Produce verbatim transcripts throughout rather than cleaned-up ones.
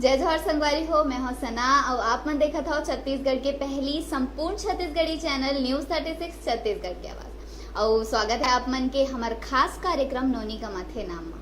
जय जोहार संगवारी हो, मैं हूं सना अउ आप मन देखत हव छत्तीसगढ़ के पहली संपूर्ण Chhattisgarhi channel news thirty six Chhattisgarh के आवाज। अउ स्वागत है आप मन के हमर खास कार्यक्रम नोनी कमाथे नाम मा।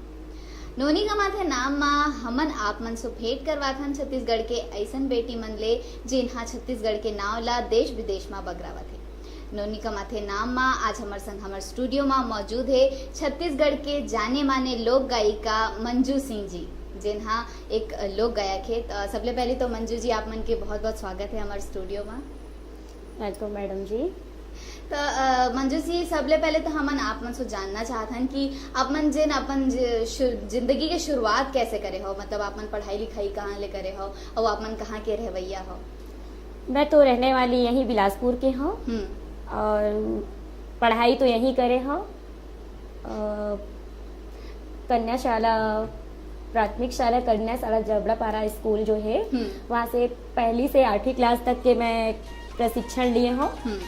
नोनी कमाथे नाम मा हमन आप मन से भेंट करवाथन छत्तीसगढ़ के अइसन बेटी मन ले, जेन हा छत्तीसगढ़ के नाव ला देश विदेश मा बगरावत हे। नोनी कमाथे नाम मा आज हमर संग हमर स्टूडियो मा मौजूद हे छत्तीसगढ़ के जाने माने लोक गायिका मंजू सिंह जी, जेन हा एक लोक गायक हे। त सबले पहले तो मंजू जी, आप मन के बहुत बहुत स्वागत है हमर स्टूडियो मा। वेलकम मैडम जी। त अ, मंजू जी, सबले पहले तो हमन आप मन से जानना चाहत हन कि आप मन जेन अपन ज-, शु-, जिंदगी के शुरुआत कैसे करे हो, मतलब आप मन पढ़ाई लिखाई कहाँ ले करे हो और आप मन कहाँ के रहवैया हो? मैं तो रहने वाली यहीं बिलासपुर के हूँ हम्म। और पढ़ाई तो यहीं करे हूँ। अ, कन्या शाला, प्राथमिक शाला कन्या शाला जबड़ापारा स्कूल जो है, हम्म। वहाँ से पहली से आठवीं क्लास तक के मैं प्रशिक्षण लिए हूँ। हम्म।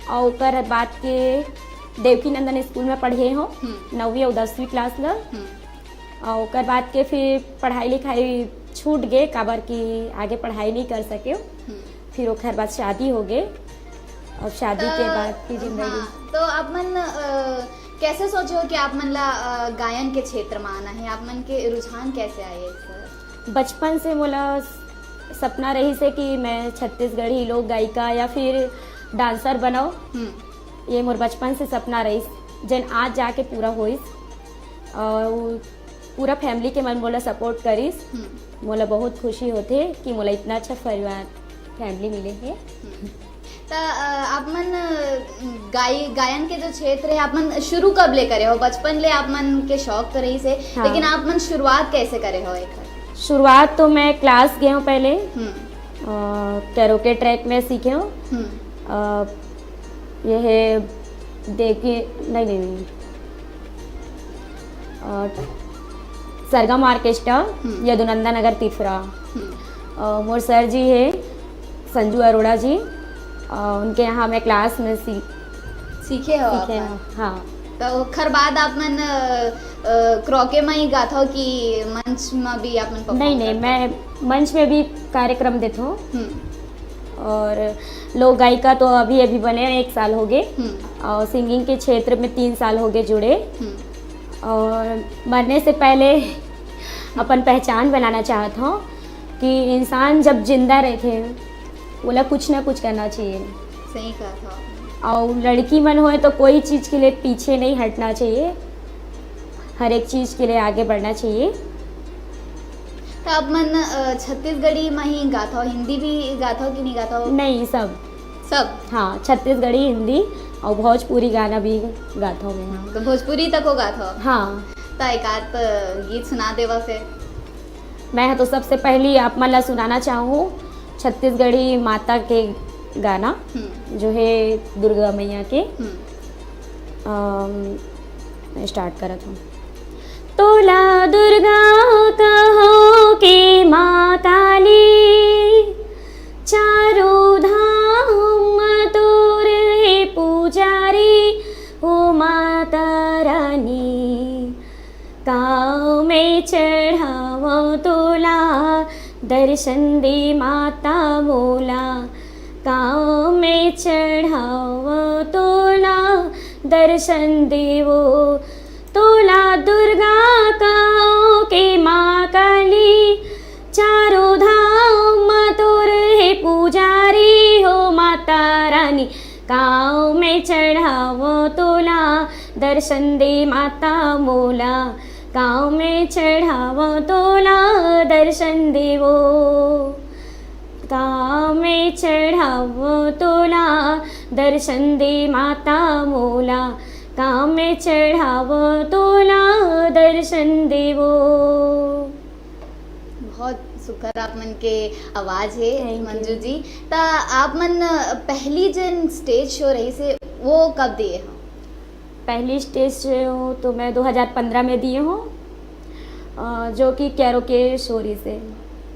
और ओकर बाद के देवकी नंदन स्कूल में पढ़े हूँ, हम्म। नौवीं और दसवीं क्लास ल। हम्म। और ओकर बाद के फिर पढ़ाई लिखाई छूट गए, काबर कि आगे पढ़ाई नहीं कर सके। हम्म। फिर ओकर बाद शादी हो गए। अब शादी के त-, बाद की जिंदगी। हाँ, तो आप मन अ, कैसे सोचे हो कि आप मन ला अ, गायन के क्षेत्र में आना है? आप मन के रुझान कैसे आए इस तरह? बचपन से मोला सपना रहिस हे कि मैं छत्तीसगढ़ी लोक गायिका या फिर डांसर बनाओ। हम्म। ये मोर बचपन से सपना रहिस, जेन आज जाके पूरा होइस। और पूरा फैमिली के मन मोला सपोर्ट करिस। हम्म। मोला बहुत खुशी होथे कि मोला इतना अच्छा परिवार, फैमिली मिले हे। त अ, आप मन अ, गाय गायन के जो क्षेत्र है, आप मन शुरू कब ले करे हो? बचपन ले आप मन के शौक तो रहिस हे, हाँ। लेकिन आप मन शुरुआत कैसे करे हो एकर? शुरुआत तो मैं क्लास गए हूँ पहले, हम्म। कैरोके ट्रैक में सीखे हूँ। हम्म। अ, ये है, देखिए, नहीं, नहीं, नहीं। अ, सरगम ऑर्केस्ट्रा, हम्म। यदुनंदा नगर, त्रिपुरा। हम्म। अ, मोर सर जी है संजू अरोड़ा जी। अ, उनके यहाँ मैं क्लास में सीख सीखे हो आप सीखे मन? हूँ। हाँ। तो ओखर बाद आप मन अ, अ, कैरोके में ही गाथो कि मंच में भी आप मन perform नहीं, नहीं, करथो? मैं मंच में भी कार्यक्रम देथो। हम्म। और लोक गायिका तो अभी अभी बने, एक साल हो गए। हम्म। और सिंगिंग के क्षेत्र में तीन साल हो गए जुड़े। हम्म। और मरने से पहले अपन पहचान बनाना चाहत हूँ कि इंसान जब जिंदा रहते हैं, बोला कुछ ना कुछ करना चाहिए। सही कहा था आपने। और लड़की मन होए तो कोई चीज़ के लिए पीछे नहीं हटना चाहिए, हर एक चीज़ के लिए आगे बढ़ना चाहिए। तो आप मन अ, छत्तीसगढ़ी में ही गाथो, हिंदी भी गाथो कि नहीं गाथो? नहीं, सब। सब? हाँ, छत्तीसगढ़ी, हिंदी और भोजपुरी गाना भी गाता हूँ मैं। तो भोजपुरी तक हो गाथो? हाँ। तो एक आध गीत सुना देवा फिर। मैं तो सबसे पहली आप मन ला सुनाना चाहूँ छत्तीसगढ़ी माता के गाना, हम्म। जो है दुर्गा मैया के। हम्म। अम, मैं स्टार्ट करत हूँ। तोला दुर्गा कहो के माँ काली, चारों धाम तोर हे पुजारी, ओ माता रानी। काव में चढ़ावो तोला, दर्शन दे माता मोला। काव में चढ़ावो तोला, दर्शन देवो तोला। दुर्गा काव के माँ काली, चारों धाम तोर हे पुजारी, हो माता रानी। काव में चढ़ावो तोला, दर्शन दे माता मोला। काव में चढ़ावो तोला, दर्शन देवो। काव में चढ़ावो तोला, दर्शन दे माता मोला। काव में चढ़ावो तोला, दर्शन देवो। बहुत सुघर आप मन के आवाज है। Thank you। मंजू जी, ता आप मन पहली जन स्टेज शो रहिस हे, वो कब दिए हो? पहली स्टेज शो तो मैं दो हज़ार पन्द्रह में दिए हूँ, अ, जो कि कैरोके शो रहिस हे।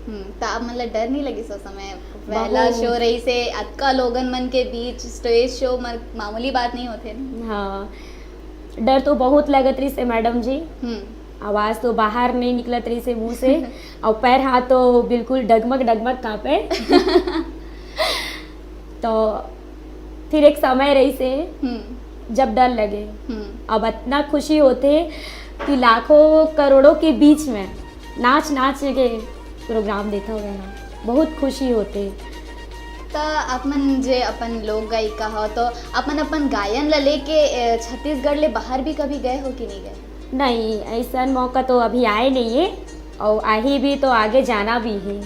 हम्म, ता आप मन ला डर नहीं लगिस ओ समय? पहला बहुत। शो रहिस हे, अतका लोगन मन के बीच स्टेज शो मर-, मामूली बात नहीं होथे ना। हाँ, डर तो बहुत लगत रहिस हे मैडम जी। हम्म। आवाज तो बाहर नहीं निकलत रहिस हे मुंह से। और पैर हाथ तो बिल्कुल डगमग डगमग कांपे। तो फिर एक समय रहिस हे, हम्म। जब डर लगे। हम्म। अब इतना खुशी होथे कि लाखों करोड़ों के बीच में नाच नाच के प्रोग्राम देता हुआ है। बहुत खुशी होथे। त आप मन जे अपन लोक गायिका हो, तो अपन अपन गायन ला लेके, ए, छत्तीसगढ़ ले बाहर भी कभी गए हो कि नहीं गए? नहीं, ऐसा मौका तो अभी आए नहीं है, और आही भी तो आगे जाना भी है।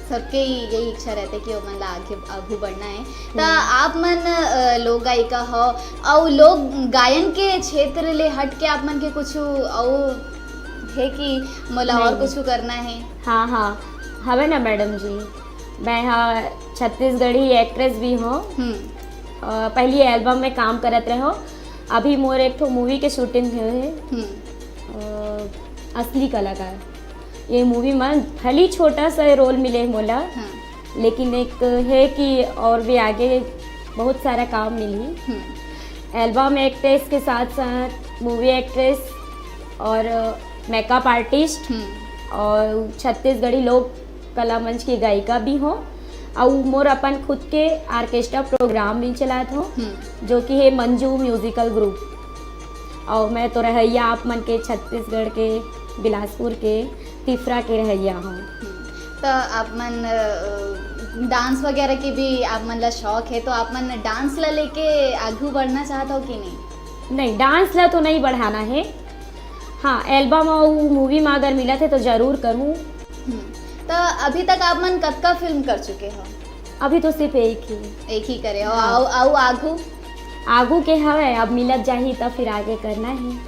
सबके ही यही इच्छा रहते कि ओमन ला आगे आगू बढ़ना है। त हम्म। आप मन, अ, लोक गायिका हो, और लोक गायन के क्षेत्र ले हट के आप मन के कुछ और है कि मोला और नहीं। कुछ करना है? हाँ, हाँ, हवे ना मैडम जी, मैं हा छत्तीसगढ़ी एक्ट्रेस भी हूँ। हम्म। अ, पहली एल्बम में काम करत रहे हो, अभी मोर एक ठो मूवी के शूटिंग हुए है, हम्म। अ, असली कलाकार। ये मूवी में भली छोटा सा रोल मिले मोला, हाँ। लेकिन एक है कि और भी आगे बहुत सारा काम मिली। हम्म। एल्बम एक्ट्रेस के साथ साथ मूवी एक्ट्रेस और मेकअप आर्टिस्ट हम्म। और छत्तीसगढ़ी लोक कला मंच की गायिका भी हो, और मोर अपन खुद के ऑर्केस्ट्रा प्रोग्राम भी चलात हो, हम्म। जो कि है मंजू म्यूजिकल ग्रुप। और मैं तो रहैया आप मन के छत्तीसगढ़ के बिलासपुर के तिफरा के रहैया हूँ। हम्म। तो आप मन, अ, डांस वगैरह के भी आप मन ला शौक है, तो आप मन डांस ला लेके आगू बढ़ना चाहत हो कि नहीं? नहीं, डांस ला तो नहीं बढ़ाना है। हाँ, एल्बम और मूवी में अगर मिलत है तो जरूर करूँ। हम्म। तो अभी तक आप मन कतका फिल्म कर चुके हो? अभी तो सिर्फ एक ही। एक ही करे हो। हाँ। आऊ, आऊ आगू? आगू के हवे, अब मिलत जाही तब फिर आगे करना है। हम्म,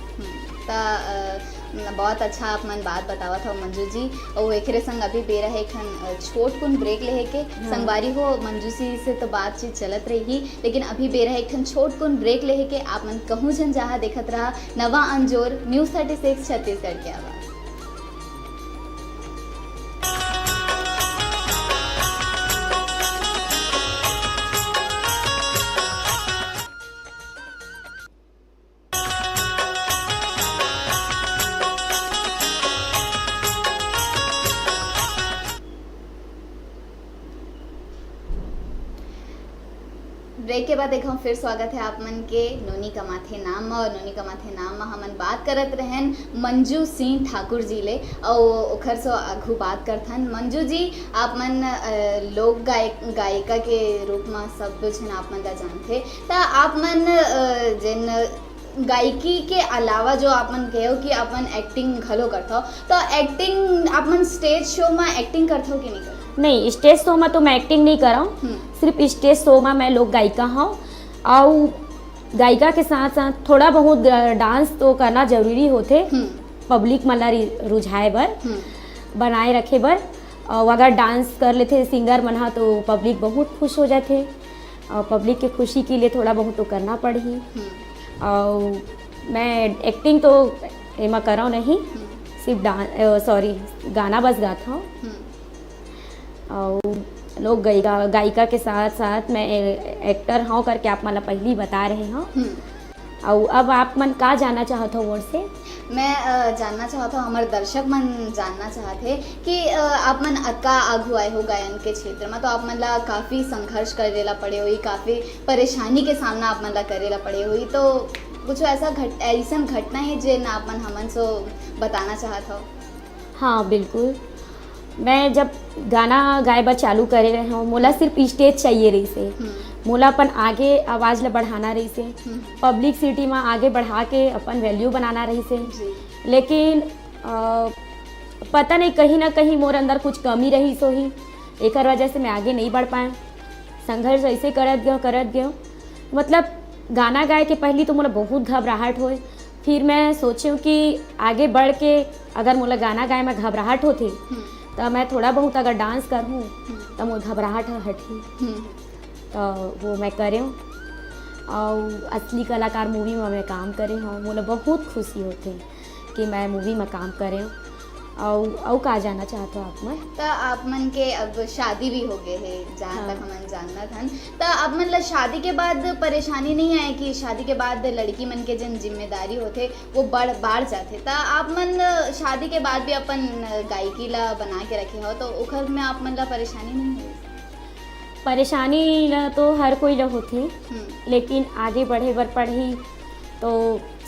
त, अ, न-, बहुत अच्छा आप मन बात बतावत हो मंजू जी। और एकरे संग अभी बेरा है एक ठन, अ, छोट कुन ब्रेक लेहे के। हाँ। संगवारी हो, मंजू जी से तो बातचीत चलत रही, लेकिन अभी बेरा है एक ठन छोट कुन ब्रेक लेहे के। आप मन कहूँ झन जहाँ देखत रहा नवा अंजोर News Thirty Six छत्तीसगढ़ के आवाज़। ब्रेक के बाद एक हम फिर स्वागत है आप मन के नोनी कमाथे नाम म। और नोनी कमाथे नाम म हमन बात करत रहन मंजू सिंह ठाकुर जी ले, और ओखर से आघू बात करथन। मंजू जी, आप मन, अ, लोक गायक, गायिका के रूप म सब झन आप मन ला जानथे, त आप मन, अ, जेन गायकी के अलावा जो आप मन कहो कि आप मन एक्टिंग घलो करथो, तो एक्टिंग आप मन स्टेज शो म एक्टिंग करथो कि नहीं करथो? नहीं, स्टेज शो म तो मैं एक्टिंग नहीं करव। हम्म। सिर्फ स्टेज शो म मैं लोक गायिका हूँ। और गायिका के साथ साथ थोड़ा बहुत ग-, डांस तो करना जरूरी होथे, हम्म। पब्लिक मन ला रि-, रुझाए बर, हम्म। बनाए रखे बर। और अगर डांस कर लेथे सिंगर मन हा, तो पब्लिक बहुत खुश हो जाथे। और पब्लिक के खुशी के लिए थोड़ा बहुत तो करना पड़ही। हम्म। और मैं एक्टिंग तो एमा करव नहीं, हम्म। सिर्फ डांस, अ, सॉरी, गाना बस गात हूँ। हम्म। और लोक गायिका, गायिका के साथ साथ मैं ए-, एक्टर हूँ करके आप मन ला पहली बता रहे हूँ। हम्म। और अब आप मन का जानना चाहत हो मोर से? मैं, अ, जानना चाहत हूँ, हमारे दर्शक मन जानना चाहत हे कि, अ, आप मन अतका आघू आए हो गायन के क्षेत्र में, तो आप मन ला काफ़ी संघर्ष करे ला पड़े होही, काफ़ी परेशानी के सामना आप मन ला करे ला पड़े होही, तो कुछ ऐसा घट-, ऐसन घटना है जेन आप मन हमन से बताना चाहत हो? हाँ, बिल्कुल। मैं जब गाना गाए बर चालू करे रहे हूँ, मोला सिर्फ स्टेज चाहिए रहिस हे। हम्म। मोला अपन आगे आवाज़ ला बढ़ाना रहिस हे, हम्म। पब्लिसिटी में आगे बढ़ा के अपन वैल्यू बनाना रहिस हे। जी। लेकिन, अ, पता नहीं, कहीं ना कहीं मोर अंदर कुछ कमी रहिस होही, एकर वजह से मैं आगे नहीं बढ़ पाए। संघर्ष ऐसे करत गयो, करत गयो। मतलब, गाना गाए के पहली तो मोला बहुत घबराहट होए, फिर मैं सोचें कि आगे बढ़ के अगर मोला गाना गाए में घबराहट होथे, हम्म। त मैं थोड़ा बहुत अगर डांस करहूँ, हम्म। त मोर घबराहट ह हटही। हम्म। त वो मैं करेंव। और असली कलाकार मूवी में मैं काम करे हूँ, मोला बहुत खुशी होथे कि मैं मूवी में काम करेंव। अउ अउ का जानना चाहत हो आप मन? त आप मन के अब शादी भी हो गए हे, जहाँ हाँ। तक हमन जानत हन। त आप मन ला शादी के बाद परेशानी नहीं आए कि शादी के बाद लड़की मन के जन जिम्मेदारी होथे वो बढ़ बाढ़ जाथे? त आप मन शादी के बाद भी अपन गायकी ला बना के रखे हो, तो ओखर में आप मन ला परेशानी नहीं हुई? परेशानी ला तो हर कोई ला होथे, हम्म, लेकिन आगे बढ़े बर पड़ही तो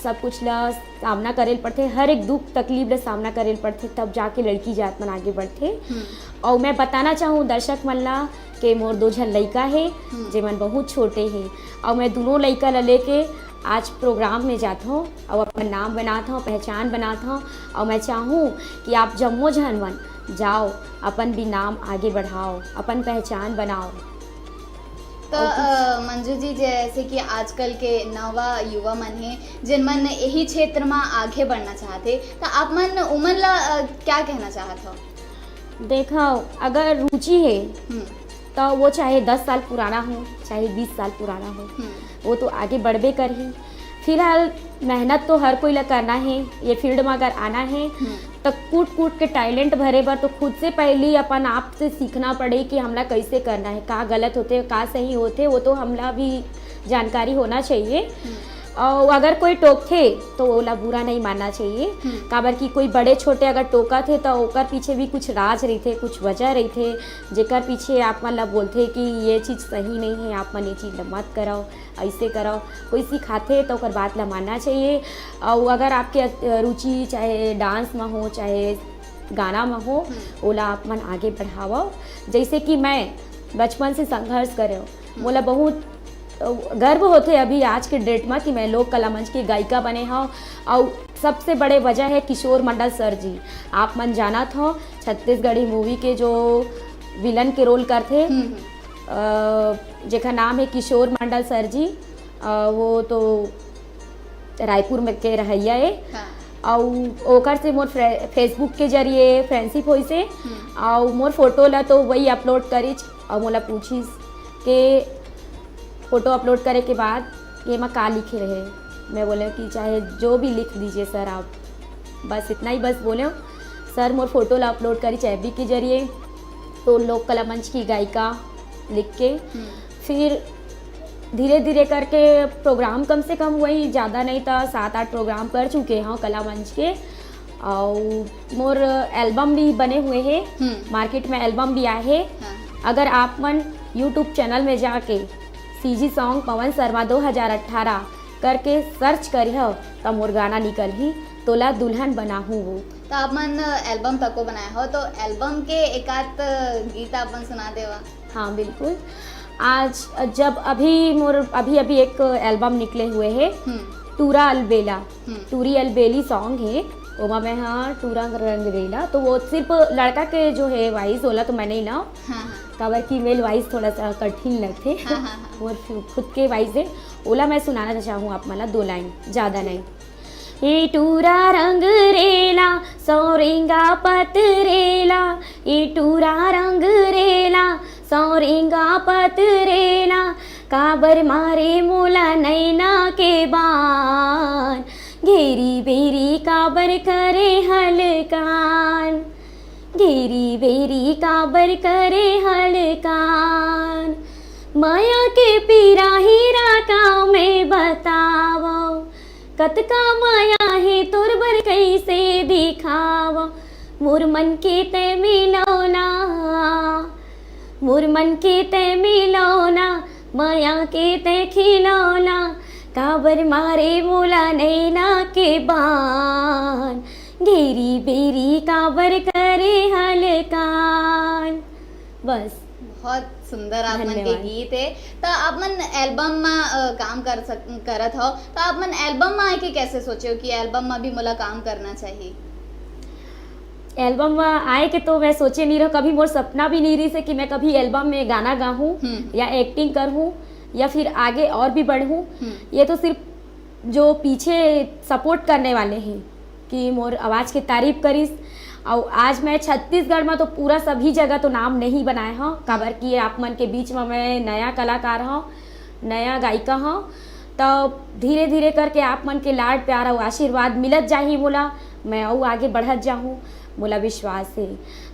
सब कुछ ला सामना करे ल पड़थे, हर एक दुख तकलीफ ला सामना करे ल पड़थे, तब जाके लड़की जात मन आगे बढ़थे। हम्म, और मैं बताना चाहूँ दर्शक मन ला के मोर दो झन लइका हे, हम्म। जेमन बहुत छोटे हे, और मैं दोनों लइका ला लेके आज प्रोग्राम में जात हूँ और अपन नाम बनात हूँ, पहचान बनात हूँ। और मैं चाहूँ कि आप जम्मो झन मन जाओ, अपन भी नाम आगे बढ़ाओ, अपन पहचान बनाओ। त अ, मंजू जी, जैसे कि आजकल के नवा युवा मन हे, जिन मन यही क्षेत्र में आगे बढ़ना चाहते, त आप मन उमन ला अ, क्या कहना चाहत हो? देखो, अगर रुचि है हम्म, तो वो चाहे दस साल पुराना हो, चाहे बीस साल पुराना हो, हम्म, वो तो आगे बढ़बे करही। फिलहाल मेहनत तो हर कोई ला करना है, ये फील्ड में अगर आना है हम्म, तो कूट कूट के टैलेंट भरे बर तो खुद से पहली अपन आप से सीखना पड़े कि हमला कैसे करना है, का गलत होते, का सही होते, वो तो हमला भी जानकारी होना चाहिए। हम्म, और अगर कोई टोकथे तो ओला बुरा नहीं मानना चाहिए, हम्म। काबर कि कोई बड़े छोटे अगर टोकत हे तो ओकर पीछे भी कुछ राज रहिथे, कुछ वजह रहिथे, जेकर पीछे आप मन ला बोलथे कि ये चीज़ सही नहीं है, आप मन ये चीज़ ला मत करव, ऐसे करव। कोई सिखाथे तो ओकर बात ला मानना चाहिए। और अगर आपके रुचि चाहे डांस में हो, चाहे गाना में हो, ओला आप मन आगे बढ़ावव। जैसे कि मैं बचपन से संघर्ष करे, मोला बहुत अ, गर्व होथे अभी आज के डेट में कि मैं लोक कला मंच की गायिका बने हव। और सबसे बड़े वजह है किशोर मंडल सर जी। आप मन जानत हो छत्तीसगढ़ी मूवी के जो विलन के रोल करथे, हम्म, हम्म। अ, जेकर नाम है किशोर मंडल सर जी। अ, वो तो रायपुर में के रहैया है। हाँ। और ओकर से मोर फ्रे- फेसबुक के जरिए फ्रेंडशिप होइस हे। हम्म। और मोर फोटो ला तो वही अपलोड करिस और मोला पूछिस के फोटो अपलोड करे के बाद ये मा का लिखे रहे। मैं बोले कि चाहे जो भी लिख दीजिए सर आप, बस इतना ही बस बोले। सर मोर फोटो ला अपलोड करिस एफ बी के जरिए, तो लोक कला मंच की गायिका लिख के। हम्म। फिर धीरे धीरे करके प्रोग्राम कम से कम वही ज़्यादा नहीं तो सात आठ प्रोग्राम कर चुके हव कला मंच के। और मोर एल्बम भी बने हुए हे, हम्म। मार्केट में एल्बम भी आए हे। हाँ। अगर आप मन यूट्यूब चैनल में जाके सी जी सॉन्ग पवन शर्मा दो हज़ार अठारह करके सर्च करिहव त मोर गाना निकलही, तोला दुल्हन बनाहूँ वो। त आप मन एल्बम तको बनाए हो, तो एल्बम के एकात गीत आप मन सुना देवा। हाँ बिल्कुल। आज जब अभी मोर अभी अभी एक एल्बम निकले हुए हे, हम्म। टूरा अलबेला, हम्म। टूरी अलबेली सॉन्ग हे, ओमा मैं हाँ टूरा रंग रेला, तो वो सिर्फ लड़का के जो है वॉइस होला तो मैं नहीं ना, हाँ, हाँ। काबर कि मेल वॉइस थोड़ा सा कठिन लगथे। हाँ, हाँ, हाँ। मोर खु- खुद के वॉइस है, ओला मैं सुनाना चाहूँ आप मन ला दो लाइन, ज़्यादा नहीं। ए टूरा रंग रेला, सौरेंगा पतरेला, ए टूरा रंग रेला, सौरेंगा पतरेला, काबर मारे मोला नैना के बान, घेरी बेरी काबर करे हलकान, घेरी बेरी काबर करे हलकान। मया के पीरा हीरा का मैं बतावो, कतका मया हे तोर बर कैसे दिखावो। मोर मन के ते मिलौना, मोर मन के ते मिलौना, मया के ते खिलौना, काबर मारे मोला नैना के बान, घेरी बेरी काबर करे हलकान। बस। बहुत सुंदर आप मन के धन्यवाद। गीत है। त आप मन एल्बम में अ, काम कर सक करत हो, त आप मन एल्बम में आके कैसे सोचे हो कि एल्बम में भी मोला काम करना चाहिए? एल्बम में आए के तो मैं सोचे नहीं रहो, कभी मोर सपना भी नहीं रही से कि मैं कभी एल्बम में गाना गाहूँ हम्म। या एक्टिंग करूँ या फिर आगे और भी बढ़ूँ। हम्म। ये तो सिर्फ जो पीछे सपोर्ट करने वाले हैं कि मोर आवाज़ की तारीफ करिस। और आज मैं छत्तीसगढ़ में तो पूरा सभी जगह तो नाम नहीं बनाए हूँ, काबर कि आप मन के बीच में मैं नया कलाकार हूँ, नया गायिका हूँ। तो धीरे धीरे करके आप मन के लाड प्यार और आशीर्वाद मिलत जाही मोला, मैं अउ आगे बढ़त जाहूँ। मोला विश्वास हे।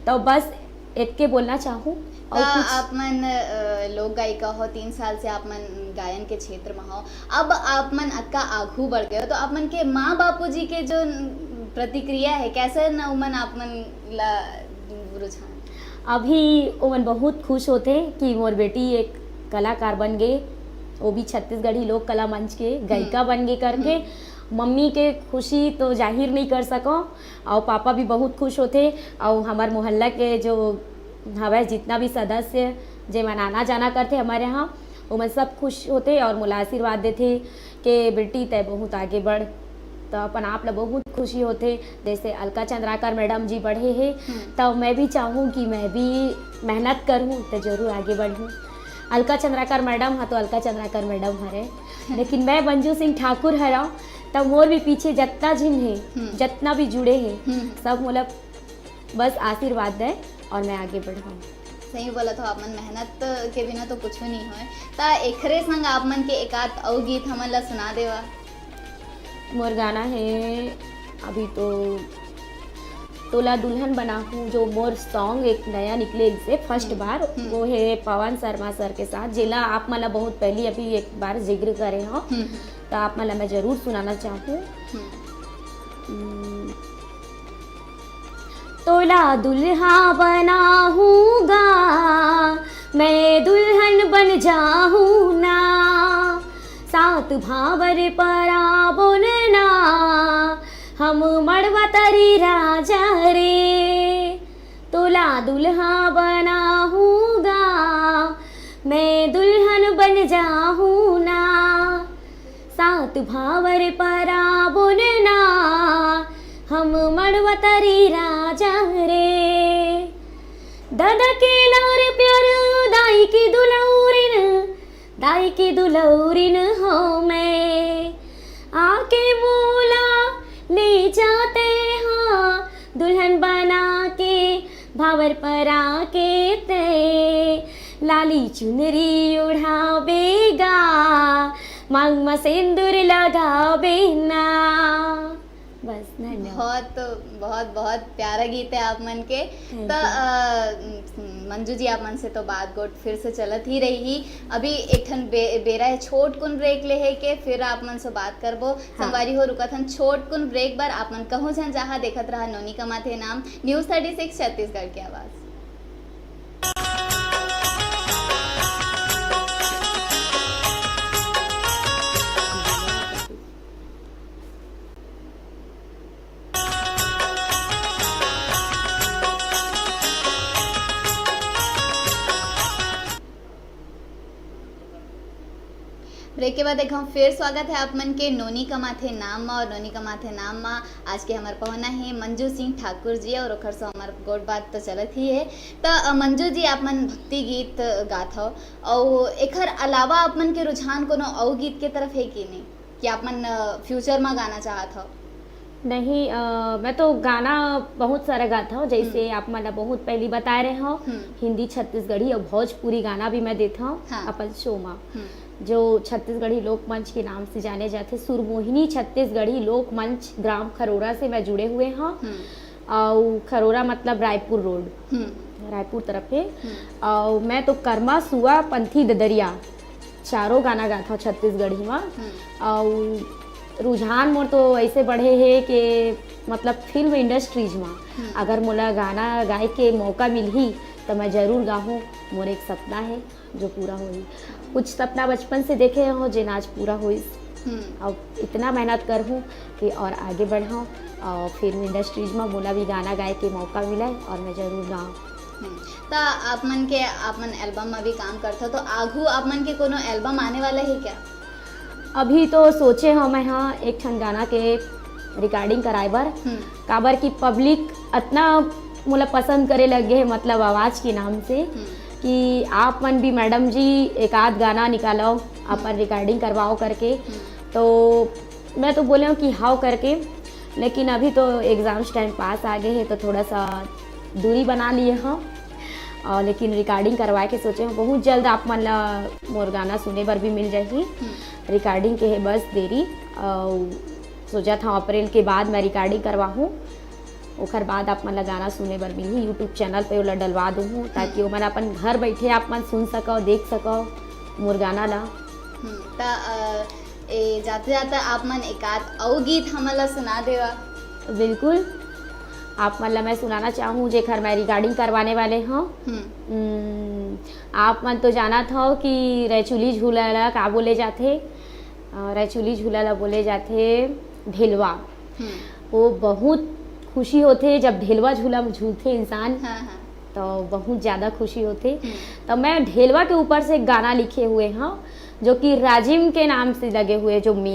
तो बस एतके बोलना चाहूँ। और त कुछ आप मन अ, लोक गायिका हो, तीन साल से आप मन गायन के क्षेत्र में हो, अब आप मन अतका आघू बढ़ गए हो, तो आप मन के माँ बापूजी के जो प्रतिक्रिया है, कैसे न उमन आप मन ला रुझान? अभी ओमन बहुत खुश होथे कि मोर बेटी एक कलाकार बन गे, वो भी छत्तीसगढ़ी लोक कला मंच के गायिका बन गे करके। मम्मी के खुशी तो जाहिर नहीं कर सको, और पापा भी बहुत खुश होथे। और हमार मोहल्ला के जो हवय, जितना भी सदस्य, जे मन आना जाना करथे हमारे यहाँ, ओमन सब खुश होथे और मोला आशीर्वाद देथे कि बेटी, तय बहुत आगे बढ़। तो अपन आप ला बहुत खुशी होथे, जैसे अलका चंद्राकर मैडम जी बढ़े हे, तो मैं भी चाहूँ कि मैं भी मेहनत करूँ तो जरूर आगे बढ़ूँ। अलका चंद्राकर मैडम हा तो अलका चंद्राकर मैडम हरे, लेकिन मैं मंजू सिंह ठाकुर हरव, तब मोर भी पीछे जतना झिन हे, जतना भी जुड़े हे, सब मोला बस आशीर्वाद दे और मैं आगे बढ़ाऊँ। सही बोला, तो आप मन मेहनत के बिना तो कुछ भी नहीं होए। त एकरे संग आप मन के एकात अउ गीत हमन ला सुना देवा। मोर गाना है अभी तो तोला दुल्हन बनाहूँ, जो मोर सॉन्ग एक नया निकले से फर्स्ट बार, वो है पवन शर्मा सर के साथ, जेला आप मन ला बहुत पहली अभी एक बार जिक्र करे हो, तो आप मन ला मैं जरूर सुनाना चाहूँ। हम्म। तोला दुल्हा बनाहूँ गा, मैं दुल्हन बन जाहूँ ना, सात भावर पराबोन ना, हम मड़वा तरी राजा रे। तोला दुल्हा बनाहूँ गा, मैं दुल्हन बन जाहूँ ना, सात भावर पराबोन ना, हम मड़वा तरी राजा रे। दादा के लार प्यार, दाई के दुलौरिन, दाई के दुलौरिन हो मैं। आके मोला ले जाते हाँ, दुल्हन बना के भावर परा के ते। लाली चुनरी ओढ़ाबे गा, मांग म सिंदूर लगाबे ना। बस, धन्यवाद। बहुत, बहुत, बहुत प्यारा गीत है आप मन के। Thank त you। अ, मंजू जी, आप मन से तो बात गोठ फिर से चलत ही रही। अभी एक ठन बे, बेरा है, छोट कुन ब्रेक ले है के फिर आप मन से बात करबो। संगवारी हो, रुकत हन छोट कुन ब्रेक बर। आप मन कहूँ झन जहाँ देखत रहा नोनी कमाथे नाम, न्यूज़ थर्टी सिक्स छत्तीसगढ़ की आवाज़। ब्रेक के बाद एक हम फिर स्वागत है आप मन के नोनी कमाथे नाम मा। और नोनी कमाथे नाम मा आज के हमार पहुना है मंजू सिंह ठाकुर जी, और ओखर से हमार गोठ बात तो चलत ही है। त अ, मंजू जी, आप मन भक्ति गीत गात हो, और एखर अलावा आप मन के रुझान कोनो अउ गीत के तरफ है कि नहीं, कि आप मन फ्यूचर मा गाना चाहत हो? नहीं, अ, मैं तो गाना बहुत सारा गाता हूँ, जैसे आप मन ला बहुत पहली बताए रहे हो, हिंदी, छत्तीसगढ़ी और भोजपुरी गाना भी मैं देता हूँ हाँ। अपन शो मा, हम्म। जो छत्तीसगढ़ी लोकमंच के नाम से जाने जाते। सुरमोहिनी छत्तीसगढ़ी लोकमंच ग्राम खरोरा से मैं जुड़े हुए हूँ। हम्म। और खरोरा मतलब रायपुर रोड, हम्म। रायपुर तरफ है। और मैं तो कर्मा, सुआ, पंथी, ददरिया चारों गाना गाता हूँ छत्तीसगढ़ी मा। और रुझान मोर तो ऐसे बढ़े है कि मतलब फिल्म इंडस्ट्रीज मा अगर मोला गाना गाए के मौका मिलही तो मैं जरूर गाहूँ। मोर एक सपना है जो पूरा होही। कुछ सपना बचपन से देखे हो जेन आज पूरा होइस। हम्म। अब इतना मेहनत करहूँ कि और आगे बढ़ाऊँ और फिल्म इंडस्ट्रीज मा मोला भी गाना गाए के मौका मिले और मैं जरूर गाऊँ। हम्म। त आप मन के, आप मन एल्बम में भी काम करथो, तो आघू आप मन के कोनो एल्बम आने वाला है क्या? अभी तो सोचे हो मैं हाँ एक ठन गाना के रिकॉर्डिंग कराए बर, हम्म। काबर कि पब्लिक इतना मोला पसंद करे लग गए है, मतलब आवाज़ के नाम से, कि आप मन भी मैडम जी एक आध गाना निकालो, अपन रिकॉर्डिंग करवाओ करके। तो मैं तो बोले हूँ कि हाव करके, लेकिन अभी तो एग्जाम्स टाइम पास आ गए है तो थोड़ा सा दूरी बना लिए हूँ। और लेकिन रिकॉर्डिंग करवाए के सोचे हूँ, बहुत जल्द आप मन ला मोर गाना सुने बर भी मिल जाही। रिकॉर्डिंग के है बस देरी, और सोचा था अप्रैल के बाद मैं रिकॉर्डिंग करवाहूँ। ओखर बाद आप मन ला गाना सुने बर मिलही, YouTube चैनल पे ओला डलवा दूहूँ, ताकि ओमन अपन घर बैठे आप मन सुन सकव, देख सकव मोर गाना ला। हम्म, त अ, ए जाते जाते आप मन एकात अउ गीत हमन ला सुना देवा। बिल्कुल, आप मन ला मैं सुनाना चाहूँ जेखर मैं रिकॉर्डिंग करवाने वाले हूँ। हम्म, हम्म, आप मन तो जानत हव कि रैचुली झूला ला का बोले जाथे। अ, रैचुली झूला ला बोले जाथे ढेलवा। हम्म, वो बहुत खुशी होथे जब ढेलवा झूला में झूलथे इंसान, हाँ हाँ। तो बहुत ज़्यादा खुशी होथे। हम्म, तो मैं ढेलवा के ऊपर से एक गाना लिखे हुए हूँ, जो कि राजिम के नाम से लगे हुए जो मेला